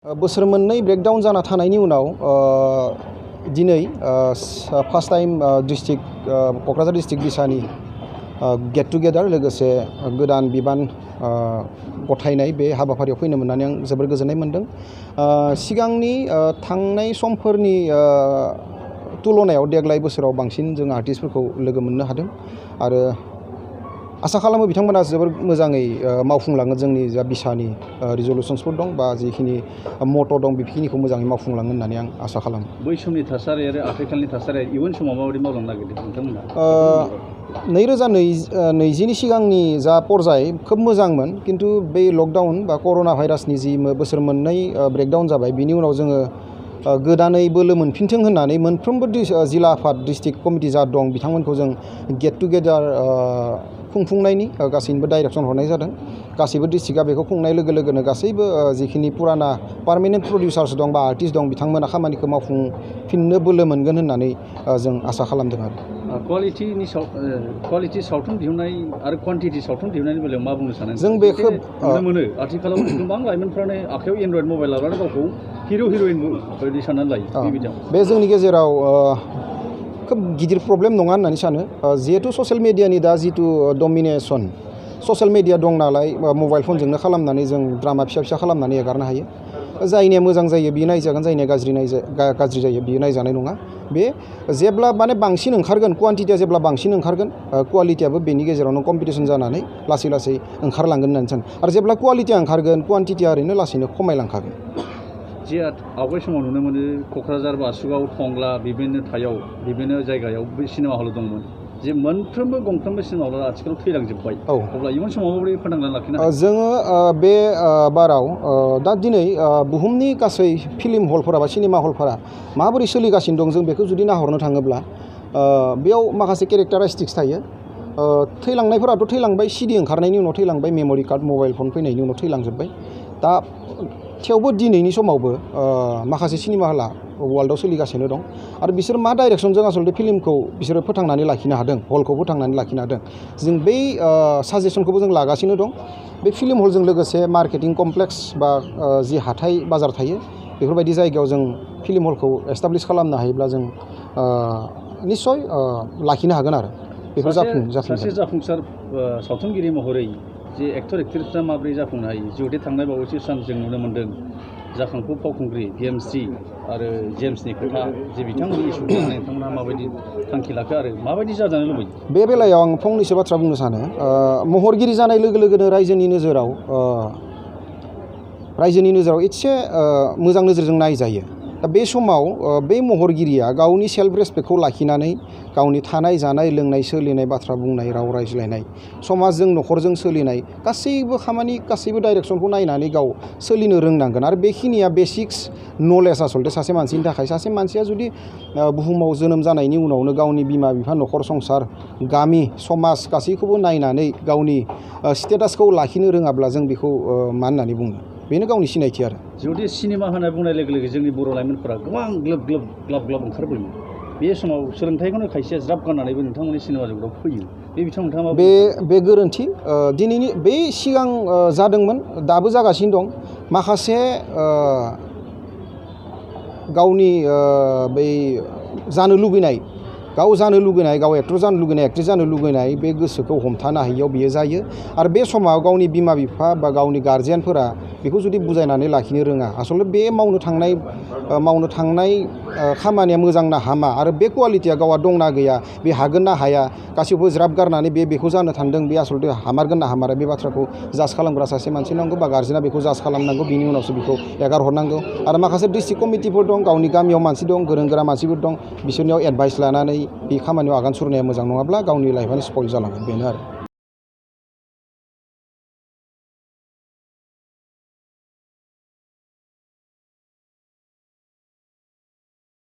बोसोर मोननै ब्रेकडाउन जाना थानायनि उनाव दिनै first time district Kokrajhar district बिसानि गेट टुगेदार लोगोसे गोदान बिबान गथायनाय बे हाबाफारियाव फैनो मोननानै आं जोबोर गोजोननाय मोनदों। सिगांनि थांनाय समफोरनि तुलनायाव देग्लाय बोसोराव बांसिन जों आर्टिस्टफोरखौ लोगो मोननो हादों आरो आसा खालामो बिथांमोना जोबोर मोजाङै मावफुंलाङो जोंनि जा बिसानि रिजलुसन्सफोर दं बा जिखिनि मट' दं बेखिनिखौ मोजाङै मावफुंलाङो होननानै आं आसा खालामो। बै समनि थासारि आरो आथिखालनि थासारि इयुन समाव माबायदि मावलांनो नागिरदों नोंथांमोना? 2020नि सिगांनि जा पर्याय खोब मोजांमोन, खिन्थु बे लकडाउन बा कर'ना भाइरासनि जि बोसोर मोननै ब्रेकडाउन जाबाय, बिनि उनाव जोङो गोदानै बोलो मोनफिनथों होननानै मोनफ्रोमबो जिल्ला आफाद डिस्ट्रिक्ट कमिटि जा दं बिथांमोनखौ जों गेट टुगेदार खुंफुंनायनि गासैनिबो डाइरेक्सन हरनाय जादों। गासैबो डिस्ट्रिक्टआ बेखौ खुंनाय लोगो लोगोनो गासैबो जिखिनि पुराना पार्मानेन्ट प्रडिउसार्स दं बा आर्टिस्ट दं बिथांमोना खामानिखौ मावफुंफिननो बोलो मोनगोन होननानै जों आसा खालामदों आरो। क्वालिटि सावथुन दिहुननाय आरो क्वान्टिटि सावथुन दिहुननायनि बेलायाव मा बुंनो सानो? जों बेखौ नुनो मोनो आथिखालाव गोबां लाइमोनफ्रानो आखायाव एन्ड्रइड मबाइल लानानै गावखौ हिर'इन बायदि साननानै लायो। बे जोंनि गेजेराव खोब गिदिर प्रब्लेम नङा होननानै सानो। जिहेतु ससियेल मिडियानि दा जिथु डमिनेसन, ससियेल मिडिया दं नालाय मबाइल फनजोंनो खालामनानै जों ड्रामा फिसा फिसा खालामनानै एगारनो हायो। जायनिया मोजां जायो बियो नायजागोन, जायनिया गाज्रि जायो बियो नायजानाय नङा। बे जेब्ला माने बांसिन ओंखारगोन, क्वान्टिटिया जेब्ला बांसिन ओंखारगोन, क्वालिटियाबो बेनि गेजेरावनो कम्पिटिसन जानानै लासै लासै ओंखारलांगोन होननानै सानो। आरो जेब्ला क्वालिटिया ओंखारगोन, क्वान्टिटिया ओरैनो लासैनो खमायलांखागोन। जे आवगाय समाव नुनो मोनो क'क्राझार, बासुगाव, टंला बिभिन्न थायाव बिभिन्न जायगायाव बे सिनेमा हल दंमोन, जे मोनफ्रोमबो गंफ्रोमबो सिनेमा हला आथिखालाव थैलांजोब्बाय। अब्ला इयुन समाव माबोरै फोथांनानै लाखिनो हायो? जोङो बे बाराव दा दिनै बुहुमनि गासै फिल्म हलफोरा बा सिनेमा हलफोरा माबोरै सोलिगासिनो दं, जों बेखौ जुदि नाहरनो थाङोब्ला बेयाव माखासे केरेक्टारिस्टिक्स थायो। थैलांनायफोराथ' थैलांबाय, सिडि ओंखारनायनि उनाव थैलांबाय, मेम'रि कार्ड मबाइल फन फैनायनि उनाव थैलांजोब्बाय। दा थेवबो दिनैनि समावबो माखासे सिनेमा हला वर्ल्डआव सोलिगासिनो दं आरो बिसोर मा डाइरेक्सनजों आसलते फिल्मखौ बिसोरो फोथांनानै लाखिनो हादों, हलखौ फोथांनानै लाखिनो हादों, जों बै साजेसनखौबो जों लागासिनो दं। बे फिल्म हलजों लोगोसे मार्केटिं कमप्लेक्स बा जि हाथाइ बाजार थायो बेफोरबायदि जायगायाव जों फिल्म हलखौ एस्टाब्लिश खालामनो हायोब्ला जों निस्सय लाखिनो हागोन आरो बेफोर जाफुंसार सावथुनगिरि महरै जे एक्टर एक्ट्रिसफ्रा माबोरै जाफुंनो हायो? जिहेतु थांनाय बावैसो सान जों नुनो मोन्दों जाखांफु फावखुंग्रि VMC आरो जेम्सनि खोथा, जे बिथांमोननि इसु खालामनाय नोंथांमोनहा माबायदि थांखि लाखो आरो माबायदि जाजानो लुबैयो? बे बेलायाव आं फंनैसो बाथ्रा बुंनो सानो। महरगिरि जानाय लोगो लोगोनो रायजोनि नोजोराव एसे मोजां नोजोरजों नायजायो। दा बे समाव बे महरगिरिया गावनि सेल्फ रेसपेक्टखौ लाखिनानै गावनि थानाय जानाय लोंनाय, सोलिनाय, बाथ्रा बुंनाय, राव रायज्लायनाय, समाजजों न'खरजों सोलिनाय गासैबो खामानि, गासैबो डाइरेक्सनखौ नायनानै गाव सोलिनो रोंनांगोन। आरो बेखिनिया बेसिक्स नलेज आसलते सासे मानसिनि थाखाय। सासे मानसिया जुदि बुहुमाव जोनोम जानायनि उनावनो गावनि बिमा बिफा, न'खर संसार, गामि, समाज गासैखौबो नायनानै गावनि स्टेटासखौ लाखिनो रोङाब्ला जों बेखौ मा होननानै बुंनो? बेनो गावनि सिनायथि आरो। जुदि सिनेमा होनना बुंनाय लोगो लोगो जोंनि बर' लाइमोनफोरा गोबां ग्लोब ग्लोब ओंखारबोयो। बे समाव सोलोंथाइखौनो खायसेया ज्राब गारनानैबो नोंथांमोननि सिनेमा जगतआव फैयो। बे बिथांमोनहा बे गोरोन्थि। दिनैनि बे सिगां जादोंमोन, दाबो जागासिनो दं। माखासे गावनि बै जानो लुगैनाय, गाव एक्टर जानो लुगैनाय, एक्ट्रेस जानो लुगैनाय बे गोसोखौ हमथानो हायियाव बियो जायो। आरो बे समाव गावनि बिमा बिफा बा गावनि गार्जियानफोरा बेखौ जुदि बुजायनानै लाखिनो रोङा, आसलते बे मावनो थांनाय खामानिया मोजां ना हामा आरो बे क्वालिटिया गावहा दंना गैया, बे हागोन ना हाया, गासैबो ज्राब गारनानै बेखौ जानो थांदों, बे आसलते हामारगोन ना हामारा, बे बाथ्राखौ जाज खालामग्रा सासे मानसि नांगौ बा गार्जेना बेखौ जाज खालामनांगौ। बिनि उनावसो बेखौ एगार हरनांगौ। आरो माखासे डिस्ट्रिक्ट कमिटिफोर दं, गावनि गामियाव मानसि दं, गोरों गोरा मानसिफोर दं, बिसोरनियाव एडभाइस लानानै बे खामानियाव आगान सुरनाया मोजां, नङाब्ला गावनि लाइफआनो स्पइल जालांगोन। बेनो आरो।